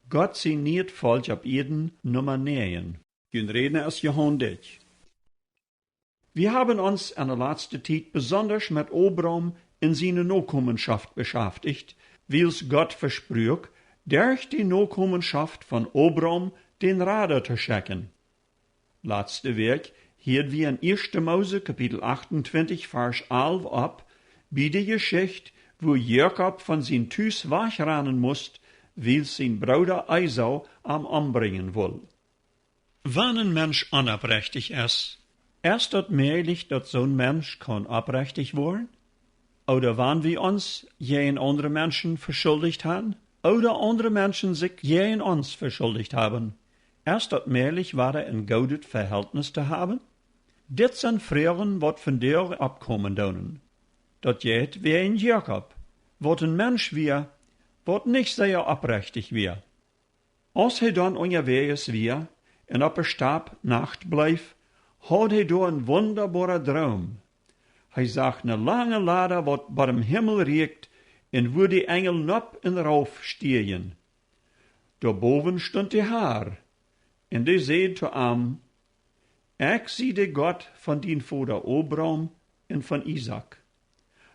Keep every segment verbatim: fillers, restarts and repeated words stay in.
Gott sien nieet Volkj opp Ieed, Numma näajen. Jun Rädna es Johan Dyck. Wie haben ons en de latste Tiet besondasch met Abraham un siene Nokomenschoft beschäftigt, wiels Gott vespruak, derch de Nokomenschoft von Abraham dän Rada to schekjen. Latste Wäakj hieed wie en ieeschte Mose Kapitel achtuntwintich, Varsch alf opp, bie de Jeschicht, wua Jakob von sien Tus wajchranen must, wiels sien Brooda Esau am ombrinjen wull. Wan een Mensch onopprechtich es, es daut mäajlich, daut soon Mensch kaun opprechtich woaren? Ooda wan wie ons jäajen aundre Menschen veschuldicht han, ooda aundre Menschen sikj jäajen ons veschuldicht haben, es daut mäajlich, wada een goodet Vehältnis to haben? Dit sent Froagen, waut vondoag oppkomen doonen. Daut jeit wäajen Jakob, waut een Mensch wia, waut nich sea opprechtich wia. Aus hee dan unjawäajes wia un opp de Stap Nacht bleef, haud hee doa een wundaboaren Droom. Hee sach ne lange Lada, waut bat em Himmel rieekjt, un wua de Enjel nopp un rauf stieejen. Doa bowen stunt de Har, un dee säd to am: Ekj sie de Gott von dien Voda Abraham un von Isaak.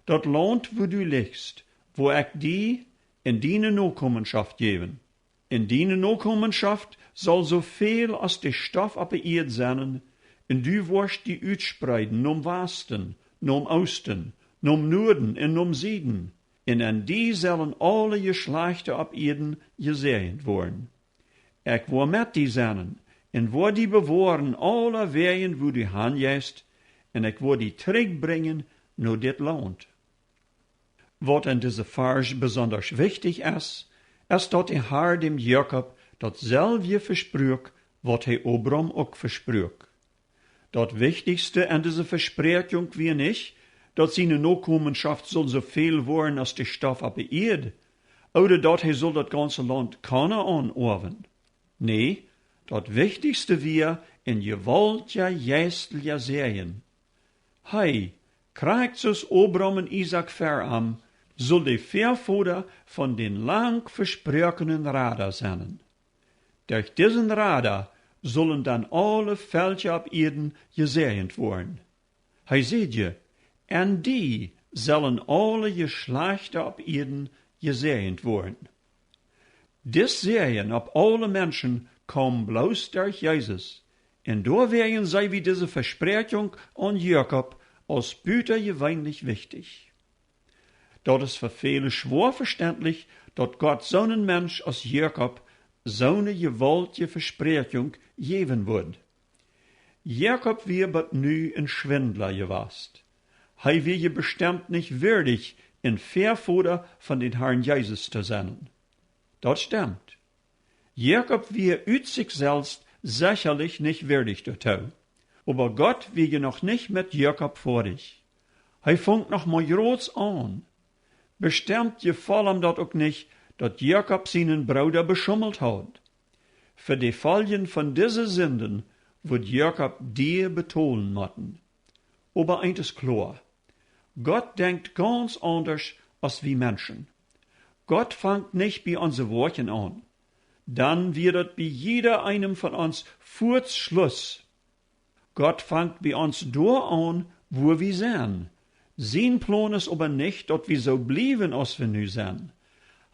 Daut Launt, wua du lichst, woa ekj die un diene Nokomenschoft jäwen. Un diene Nokomenschoft saul soo väl aus de Stoff opp de Ieed sennen, un du woascht die utspreeden nom Wasten, nom Oosten, nom Nuaden un nom Sieden, un en die sellen aule Jeschlajchta opp Ieed jesäajent woaren. Ekj woa met die sennen, un woa die bewoaren aule Wäaj, wua du han jeist, un ekj woa die trigj brinjen no dit Launt. Waut en dise Varsch besondasch wichtich es, es daut de Har däm Jakob daut selwje vespruak, waut hee Abraham uk vespruak. Daut wichtichste en dise Vespräakjunk wia nich, daut siene Nokomenschoft sull soo väl woaren aus de Stoff opp de Ieed, ooda daut hee sull daut gaunze Launt Kanaan oawen. Nä, daut wichtichste wia een jewaultja jeistelja Säajen. Hee, krakjt soo aus Abraham un Isaak ver am, sull de Väavoda von dän lang vesproakenen Rada sennen. Derch disen Rada sullen dan aule Velkja opp Ieed jesäajent woaren. Hee säd je: En die sellen aule Jeschlajchta opp Ieed jesäajent woaren. Dis Säajen opp aule Menschen kaum bloos derch Jesus, un doawäajen see wie dise Vespräakjunk aun Jakob aus butajeweenlich wichtich. Daut es fa väle schwoa vestentlich, daut Gott soonen Mensch aus Jakob soone jewaultje Vespräakjunk jäwen wudd. Jakob wia bat nu een Schwindla jewast. Hee wia je bestemt nich wirdich, een Väavoda von dän Harn Jesus to sennen. Daut stemt. Jakob wia ut sikj selfst sechalich nich wirdich doatoo. Oba Gott wia je noch nich met Jakob foadich. Hee funk noch mau jrods aun. Bestemt jefoll am daut uk nich, daut Jakob sienen Brooda beschummelt haud. Fa de Foljen von dise Sinden wudd Jakob dia betolen motten. Oba eent es kloa: Gott denkjt gauns aundasch aus wie Menschen. Gott fangt nich bie onse Woakjen aun. Dan wia daut bie jieda eenem von ons fuaz Schluss. Gott fangt bie ons doa aun, wua wie sent. Sien Plon es oba nich, daut wie soo bliewen aus wie nu sent.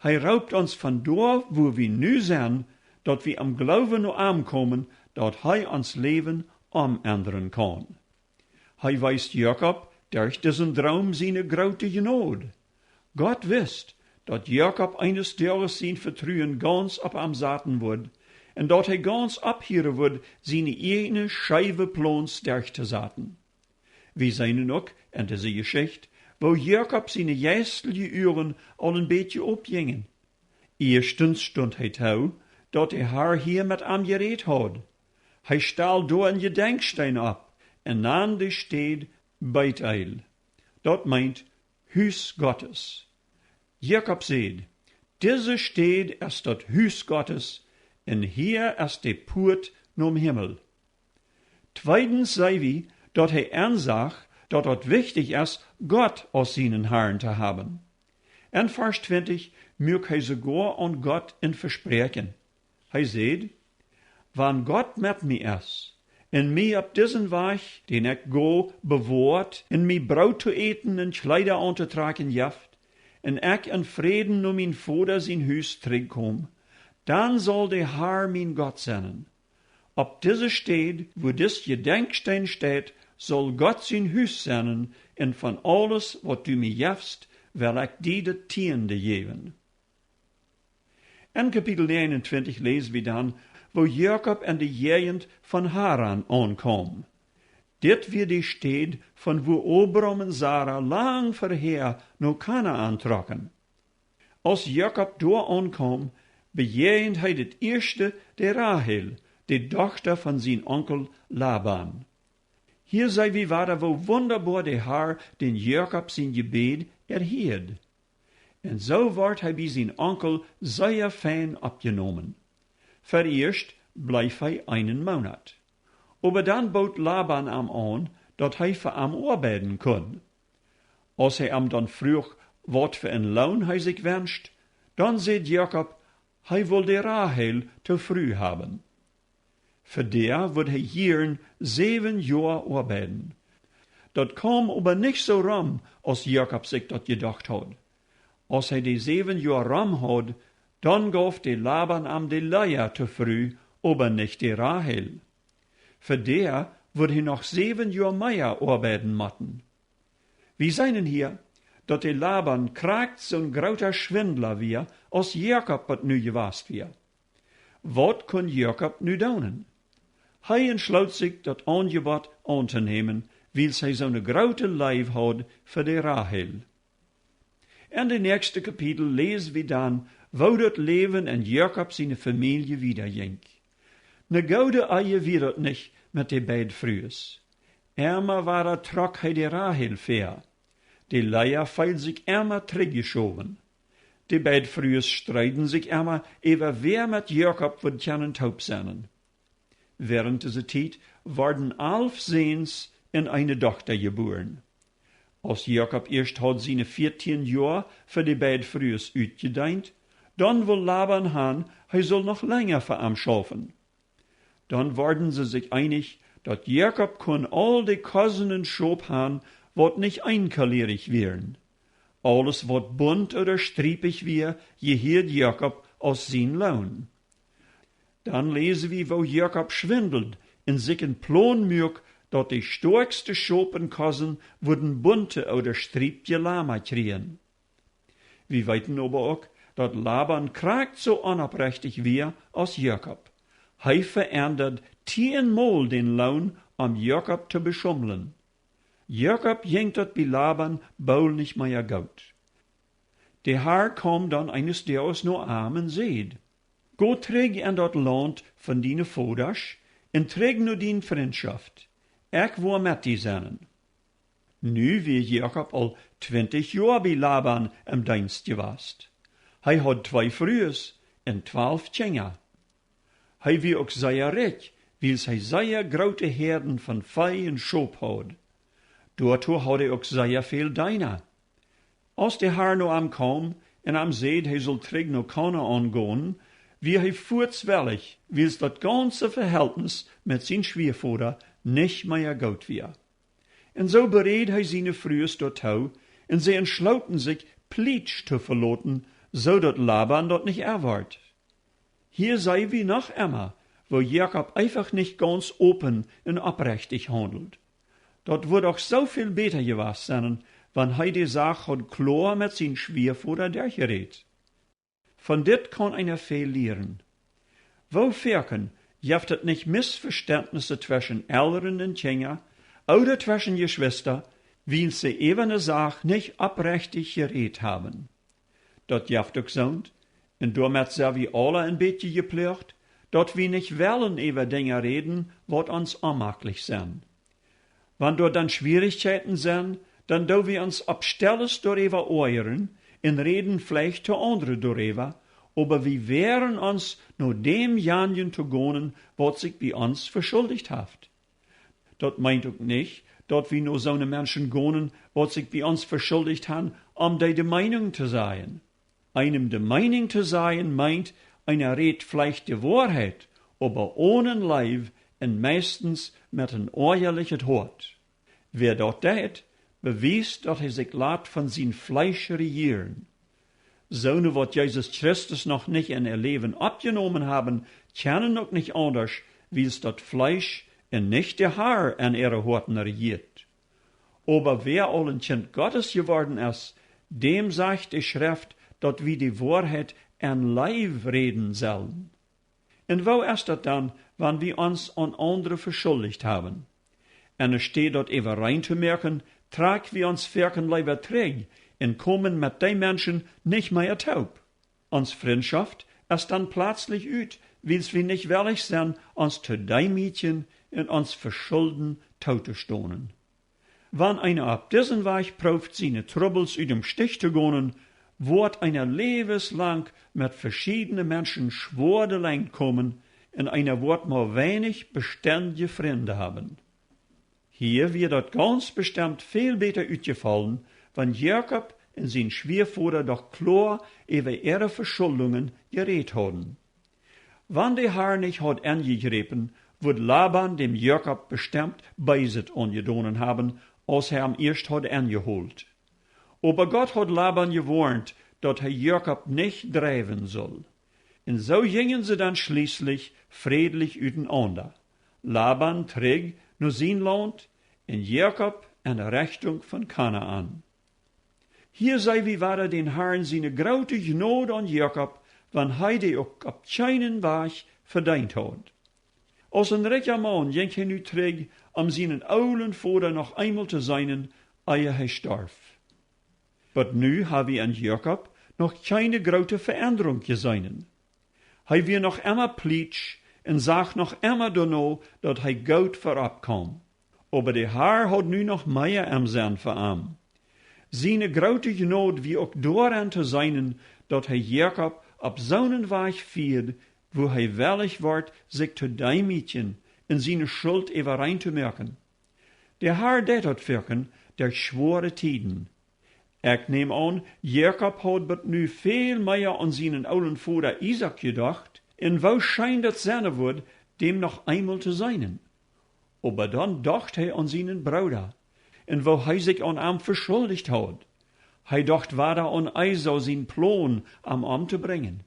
Hee roopt ons von doa, wua wie nu sent, daut wie em Gloowen no am komen, daut hee ons Läwen omendren kaun. Hee wees Jakob derch disen Droom siene groote Jnod. Gott wist, daut Jakob eenes Doages sien Vetruen gauns opp am saten wudd, un daut hee gauns opphieren wudd, siene ieejne scheewe Plons derchtosaten. Wie seenen uk en dise Jeschicht, woo Jakob siene jeistelje Uagen aul een bät opjinjen. Ieeschtens stunt hee too, daut de Har hia met am jerädt haud. Hee stald doa een Jedenkjsteen opp un nand de Städ Betel. Daut meent Hus Gottes. Jakob säd: Dise Städ es daut Hus Gottes, un hia es de Puat nom Himmel. Tweedens see wie, daut hee ensach, daut daut wichtich es, Gott aus sienen Harn to haben. En Varsch twintich muak hee soogoa aun Gott een Vespräakjen. Hee säd: Wan Gott met mie es un mie opp disen Wajch, dän ekj go, bewoat un mie Broot to äten un Kjleeda auntotrakjen jeft, un ekj en Fräden no mien Voda sien Hus trigjkom, dan saul de Har mien Gott sennen. Opp dise Städ, wua dis Jedenkjsteen steit, saul Gott sien Hus sennen, un von aules waut du mie jefst, well ekj die de Tieende jäwen. En Kapitel näajenuntwintich läs wie dan, woo Jakob en de Jäajent von Haran aunkaum. Dit wia de Städ, von wua Abram un Sara lang verhäa no Kanaan trocken. Aus Jakob doa aunkaum, bejäajent hee daut ieeschte de Rahel, de Dochta von sien Onkel Laban. Hia seen wie wada, woo wundaboa de Har dän Jakob sien Jebäd erhieed. Un soo wort hee bie sien Onkel sea fein oppjenomen. Veieescht bleef hee eenen Moonat. Oba dan bood Laban am aun, daut hee fa am oabeiden kunn. Aus hee am dan fruach, waut fa een Loon hee sikj wenscht, dan säd Jakob, hee wull de Rahel to Fru haben. Fa dee wudd hee jieren säwen Joa oabeiden. Daut kaum oba nich soo rom, aus Jakob sikj daut jedocht haud. Aus hee de säwen Joa rom haud, dan gauf de Laban am de Lea to Fru, oba nich de Rahel. Fa dee wudd hee noch säwen Joa mea oabeiden motten. Wie seenen hia, daut de Laban krakjt soon groota Schwindla wia, aus Jakob daut nu jewast wia. Waut kunn Jakob nu doonen? Hee entschloot sikj, daut Aunjebott auntonämen, wiels hee soone groote Leew haud fa de Rahel. En de näakjste Kapitel läs wie dan, woo daut Läwen en Jakob siene Famielje wieda jinkj. Ne goode Ehe wia daut nich met de beid Frues. Emma wada trock hee de Rahel väa. De Lea feeld sikj emma trigjjeschowen. De beid Frues streeden sikj emma äwa, wäa met Jakob wudd kjennen toop sennen. Wäarent dise Tiet worden alf Säns un eene Dochta jebuaren. Aus Jakob ieescht haud siene vieetieen Joa fa de beid Frues utjedeent, dan wull Laban han, hee sull noch lenja fa am schaufen. Dan worden see sikj eenich, daut Jakob kunn aul de Kosen un Schop han, waut nich eenkolierich wieren. Aules, waut bunt ooda striepich wia, jehieed Jakob aus sien Loon. Dan läs wie, woo Jakob schwindeld un sikj een Plon muak, daut de stoakjste Schop un Kosen wudden bunte ooda striepje Lama kjrieen. Wie weeten oba uk, daut Laban krakjt soo onopprechtich wia aus Jakob. Hee veendad tieenmol dän Loon, om Jakob to beschummlen. Jakob jinkj daut bie Laban boolt nich mea goot. De Har kaum dan eenes Doages no am un säd: Go trigj en daut Launt von diene Vodasch un trigj no diene Frintschoft. Ekj woa met die sennen. Nu wia Jakob aul twintich Joa bie Laban em Deenst jewast. Hee haud twee Frues un twalf Kjinja. Hee wia uk sea rikj, wiels hee sea groote Häaden von Vee un Schop haud. Doatoo haud hee uk sea väl Deena. Aus de Har no am kaum un am säd, hee sull trigj no Kanaan gonen, wia hee fuats wellich, wiels daut gaunze Veheltnis met sien Schwiavoda nich mea goot wia. Un soo beräd hee siene Frues doatoo, un see entschlooten sikj, Plietsch to veloten, soo daut Laban daut nich erwort. Hia seenen wie noch emma, woo Jakob eefach nich gaunz open un opprechtich haundelt. Daut wudd doch soo väl bäta jewast sennen, wan hee de Sach haud kloa met sien Schwiavoda derchjerädt. Von dit kaun eena väl lieren. Woo foaken jeft daut nich Missvestentnisse tweschen Elren un Kjinja, ooda tweschen Jeschwista, wiels see äwa ne Sach nich opprechtich jerädt haben. Daut jeft uk soont, un doamet sent wie aula een bät jeploagt, daut wie nich wellen äwa Dinja räden, waut ons onjemakjlich sent. Wan doa dan Schwierichkjeiten sent, dan doo wie ons opp Stelles doaräwa oajren un räden veleicht to aundre doaräwa, oba wie wäaren ons no dämjanjen to gonen, waut sikj bie ons veschuldicht haft. Daut meent uk nich, daut wie no soone Menschen gonen, waut sikj bie ons veschuldicht han, om dee de Meenunk to sajen. Eenem de Meenunk to sajen meent, Eena rät veleicht de Woarheit, oba onen Leew un meistens met een oajalichet Hoat. Wäa daut deit, bewiest, daut hee sikj lat von sien Fleesch rejieren. Soone, waut Jesus Christus noch nich en äa Läwen oppjenomen haben, kjennen uk nich aundasch, wiels daut Fleesch un nich de Har en äare Hoaten rejieet. Oba wäa aul een Kjint Gottes jeworden es, däm sajcht de Schreft, daut wie de Woarheit en Leew räden sellen. Un woo es daut dan, wan wie ons aun aundre veschuldicht haben? Enne Städ daut äwarein to moaken, trakj wie ons foaken leewa trigj un komen met dee Menschen nich mea toop. Ons Frintschoft es dan plazlich ut, wiels wie nich wellich sent, ons to deemietjen un ons Veschulden tootostonen. Wan eena opp disen Wajch prooft, siene Trubbels ut dem Stich to gonen, woat eena läwenslang met veschiedne Menschen schwoa de Lenjd komen un eena woat mau weinich bestendje Frind haben. Hia wia daut gaunz bestemt väl bäta utjefollen, wan Jakob un sien Schwiavoda doch kloa äwa äare Veschuldungen jerät hauden. Wan de Har nich haud enjejräpen, wudd Laban däm Jakob bestemt Beeset aunjedonen haben, aus hee am ieescht haud enjeholt. Oba Gott haud Laban jewoarnt, daut hee Jakob nich dreiwen sull. Un soo jinjen see dan schlieslich frädlich utenaunda. Laban trigj no sien Launt un Jakob en Rechtunk von Kanaan. Hia see wie wada dän Harn siene groote Jnod aun Jakob, wan hee dee uk opp kjeenen Wajch vedeent haud. Aus een rikja Maun jinkj hee nu trigj, om sienen oolen Voda noch eemol to seenen, ea hee storf. Bot nu ha wie en Jakob noch kjeene groote Veendrunk jeseenen. Hee wia noch emma plietsch un sach noch emma doano, daut hee goot verop kaum. Oba de Har haud nu noch mea em Senn fa am. Siene groote Jnod wia uk doaraun to seenen, daut hee Jakob opp soonen Wajch fieed, wua hee wellich wort, sikj to deemietjen un siene Schult äwarein to moaken. De Har deit daut foaken derch schwoare Tieden. Ekj näm aun, Jakob haud bot nu väl mea aun sienen oolen Voda Isaak jedocht un woo scheen daut sennen wudd, däm noch eemol to seenen. Oba dan docht hee aun sienen Brooda un woo hee sikj aun am veschuldicht haud. Hee docht wada aun Esau sien Plon, am omtobrinjen.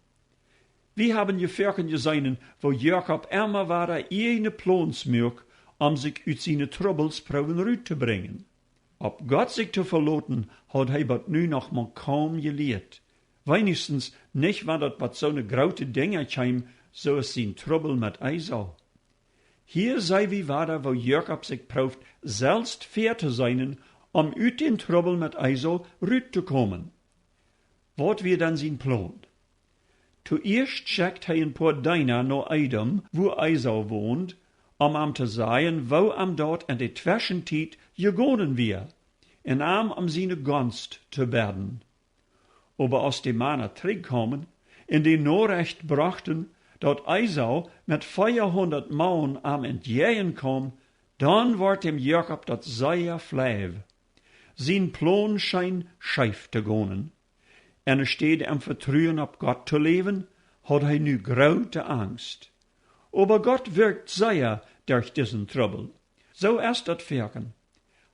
Wie haben je foaken jeseenen, woo Jakob emma wada ieejne Plons muak, om sikj ut siene Trubbels proowen rut to brinjen. Opp Gott sikj to veloten haud hee bot nu noch mau kaum jelieet. Weinichstens nich, wan daut bot soone groote Dinja kjeem, soo aus sien Trubbel met Esau. Hia see wie wada, woo Jakob sikj prooft, selfst fäa to seenen, om ut dän Trubbel met Esau rut to komen. Waut wia dan sien Plon? Toieescht schekjt hee een poa Deena no Edom, wua Esau wond, om am to sajen, woo am daut en de Tweschentiet jegonen wia, un am om siene Gonst to bäden. Oba aus de Mana trigjkaumen un de Norecht brochten, daut Esau met veahundat Maun am entjäajen kaum, dan wort däm Jakob daut sea flau. Sien Plon scheen scheef to gonen. Enne Städ em Vetruen opp Gott to läwen, haud hee nu groote Angst. Oba Gott wirkjt sea derch disen Trubbel. Soo es daut foaken.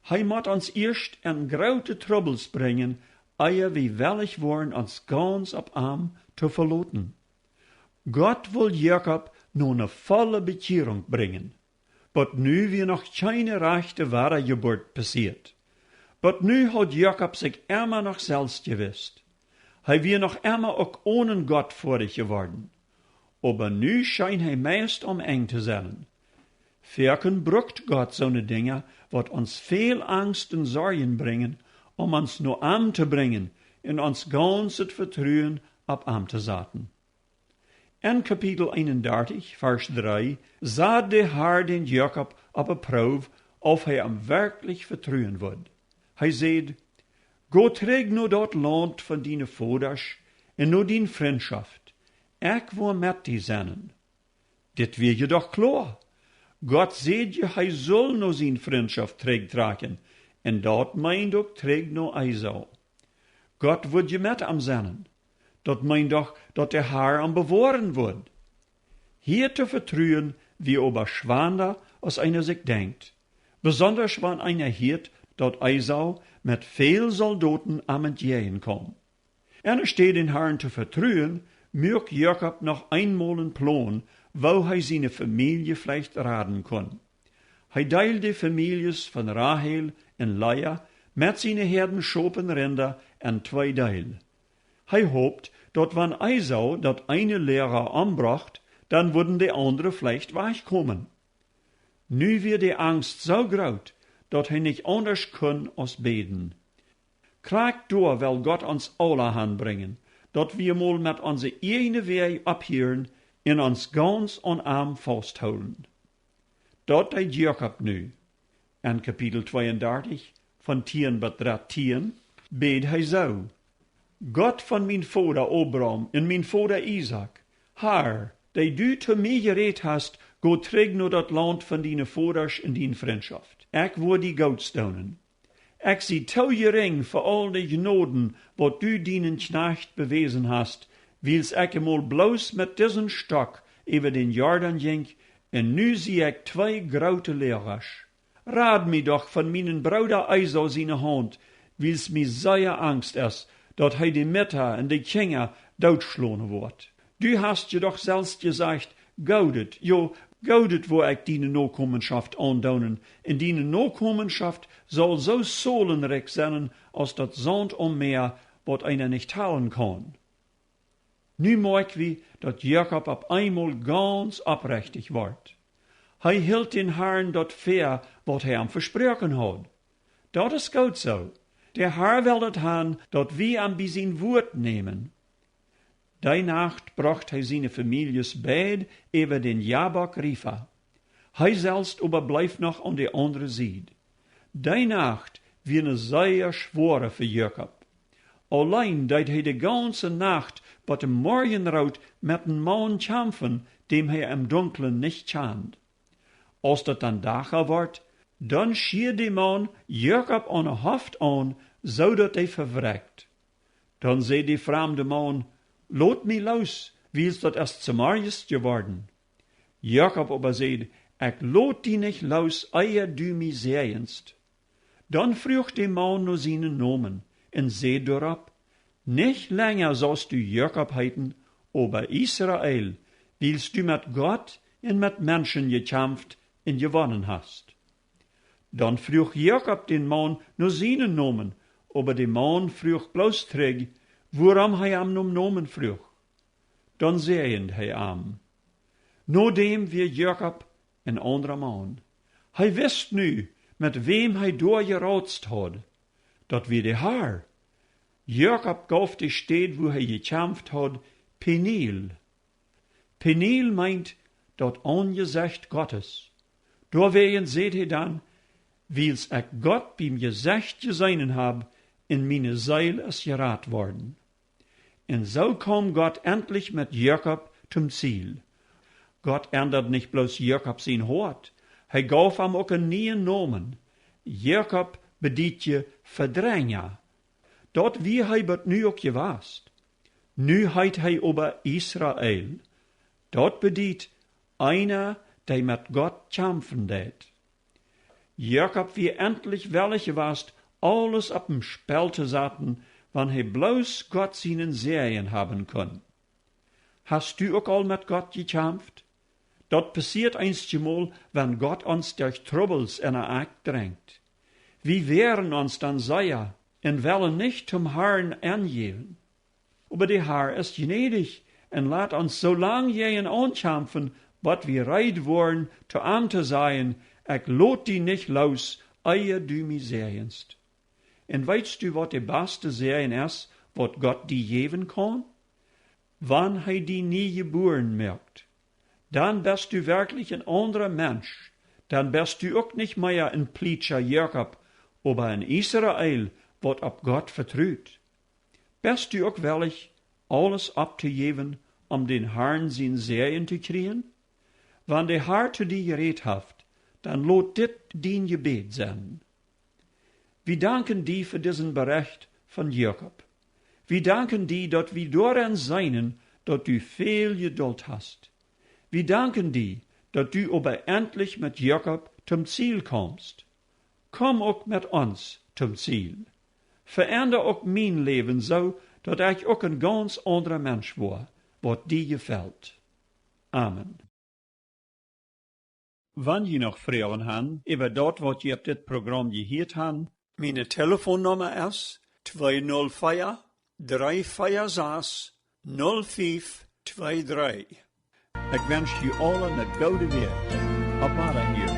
Hee mott ons ieescht en groote Trubbels brinjen, ea wie wellich woaren, ons gauns opp am to veloten. Gott wull Jakob no ne volle Bekjierunk brinjen. Bot nu wia noch kjeene rajchte Wadajeburt passieet. Bot nu haud Jakob sikj emma noch selfst jewist. Hee wia noch emma uk onen Gott foadich jeworden. Oba nu scheen hee meist aum Enj to sennen. Foaken brukt Gott soone Dinja, waut ons väl Angst un Sorjen brinjen, om ons no am to brinjen un ons gaunset Vetruen opp am to saten. En Kapitel eenundartich, Varsch dree, sad de Har dän Jakob opp de Proow, auf hee am werkjlich vetruen wudd. Hee säd: Go trigj no daut Launt von diene Vodasch un no diene Frintschoft. Ekj woa met die sennen. Dit wia je doch kloa. Gott säd je, hee sull no siene Frintschoft trigjtrakjen, un daut meend uk trigj no Esau. Gott wudd je met am sennen. Daut meent doch, daut de Har am bewoaren wudd. Hia to vetruen wia oba schwanda aus eena sikj denkjt, besondasch wan eena hieet, daut Esau met väl Soldoten am entjäajen kaum. Enne Städ dän Harn to vetruen, muak Jakob noch eemol een Plon, woo hee siene Famielje veleicht raden kunn. Hee deeld de Famieljes von Rahel un Lea met siene Häaden Schop un Rinda en twee Deel. Hee hopt, daut wan Esau daut eene Läaga ombrocht, dan wudden de aundre veleicht wajchkomen. Nu wia de Angst soo groot, daut hee nich aundasch kunn aus bäden. Krakjt doa well Gott ons aula hanbrinjen, daut wie mol met onse ieejne Wäaj opphieren un ons gauns aun am fausthoolen. Daut deed Jakob nu. En Kapitel tweeundartich, von tieen bat dartieen, bäd hee soo: Gott von mien Voda Abraham un mien Voda Isaak, Har, dee du to mie jerädt hast, go trigj no daut Launt von diene Vodasch un diene Frintschoft. Ekj woa die Goots doonen. Ekj sie too jerinj fa aul de Jnoden, waut du dienen Kjnajcht bewäsen hast, wiels ekj emol bloos met disen Stock äwa dän Jordan jinkj, un nu sie ekj twee groote Läajasch. Rad mie doch von mienen Brooda Esau siene Haunt, wiels mie sea Angst es, daut hee de Mutta un de Kjinja dootschlonen woat. Du hast je doch selfst jesajcht: Goodet, jo, Goodet woa ekj diene Nokomenschoft aundoonen, un diene Nokomenschoft saul soo solenrikj sennen aus daut Saunt aum Mäa, waut eena nich talen kaun. Nu moakj wie, daut Jakob opp eemol gauns opprechtich wort. Hee hilt dän Harn daut väa, waut hee am vesproaken haud. Daut es goot soo. De Har well daut han, daut wie am bie sien Wuat nämen. Dee Nacht brocht hee siene Famieljes beid äwa dän Jabok Rifa. Hee selfst oba bleef noch aun de aundre Sied. Dee Nacht wia ne sea schwoare fa Jakob. Auleen deed hee de gaunze Nacht bat de Morjenroot met een Maun kjamfen, däm hee em Dunklen nich kjand. Aus daut dan Dach wort, dan schieed de Maun Jakob aune Hoft aun, soo daut hee vewrekt. Dan säd de framde Maun: Lot mie loos, wiels daut es zemorjes jeworden. Jakob oba säd: Ekj lot die nich loos, ea du mie säajenst. Dan fruach de Maun no sienen Nomen un säd doaropp: Nich lenja saust du Jakob heeten, oba Israel, wiels du met Gott un met Menschen jekjamft un jewonnen hast. Dan fruach Jakob dän Maun no sienen Nomen, oba de Maun fruach bloos trigj, wuarom hee am nom Nomen fruach. Dan säajend hee am. Nodäm wia Jakob een aundra Maun. Hee wist nu, met wäm hee doa jerautst haud. Daut wia de Har. Jakob gauf de Städ, wua hee jekjamft haud, Peniel. Peniel meent daut Aunjesecht Gottes. Doawäajen säd hee dan: Wiels ekj Gott biem Jesecht jeseenen hab, un miene Seel es jerat worden. Un soo kaum Gott entlich met Jakob tom Ziel. Gott endad nich bloos Jakob sien Hoat, hee gauf am uk een nieen Nomen. Jakob bediet je Vedrenja. Daut wia hee bat nu uk jewast. Nu heet hee oba Israel. Daut bediet eena, dee met Gott kjamfen deit. Jakob wia entlich wellich jewast, aules opp em Spell to saten, wan hee bloos Gott sienen Säajen haben kunn. Hast du uk aul met Gott jekjamft? Daut passieet eenjemol, wan Gott ons derch Trubbels enne Akj drenjt. Wie wäaren ons dan sea un wellen nich tom Harn enjäwen. Oba de Har es jnädich un lat ons soo lang jäajen aunkjamfen, bat wie reed woaren, to am to sajen: Ekj lot die nich loos, ea du mie säajenst. Un weetst du, waut de baste Säajen es, waut Gott die jäwen kaun? Wan hee die nie jebuaren moakt, dan best du werkjlich een aundra Mensch. Dan best du uk nich mea een plietscha Jakob, oba een Israel, waut opp Gott vetrut. Best du uk wellich, aules opptojäwen, om dän Harn sien Säajen to kjrieen? Wan de Har to die jerädt haft, dan lot dit dien Jebäd sennen. Wie danken die fa disen Berecht von Jakob. Wie danken die, daut wie doaraun seenen, daut du väl Jedult hast. Wie danken die, daut du oba entlich met Jakob toom Ziel kaumst. Komm uk met ons toom Ziel. Veenda uk mien Läwen soo, daut ekj uk een gauns aundra Mensch woa, waut die jefelt. Amen. Wan jie noch Froagen han äwa daut, waut jie opp dit Program jehieet han, miene Telefonnumma es twee null vea, dree vea sas, null fief twee dree. Ekj wensch jie aule ne goode Wäakj. Opp Wadahieren.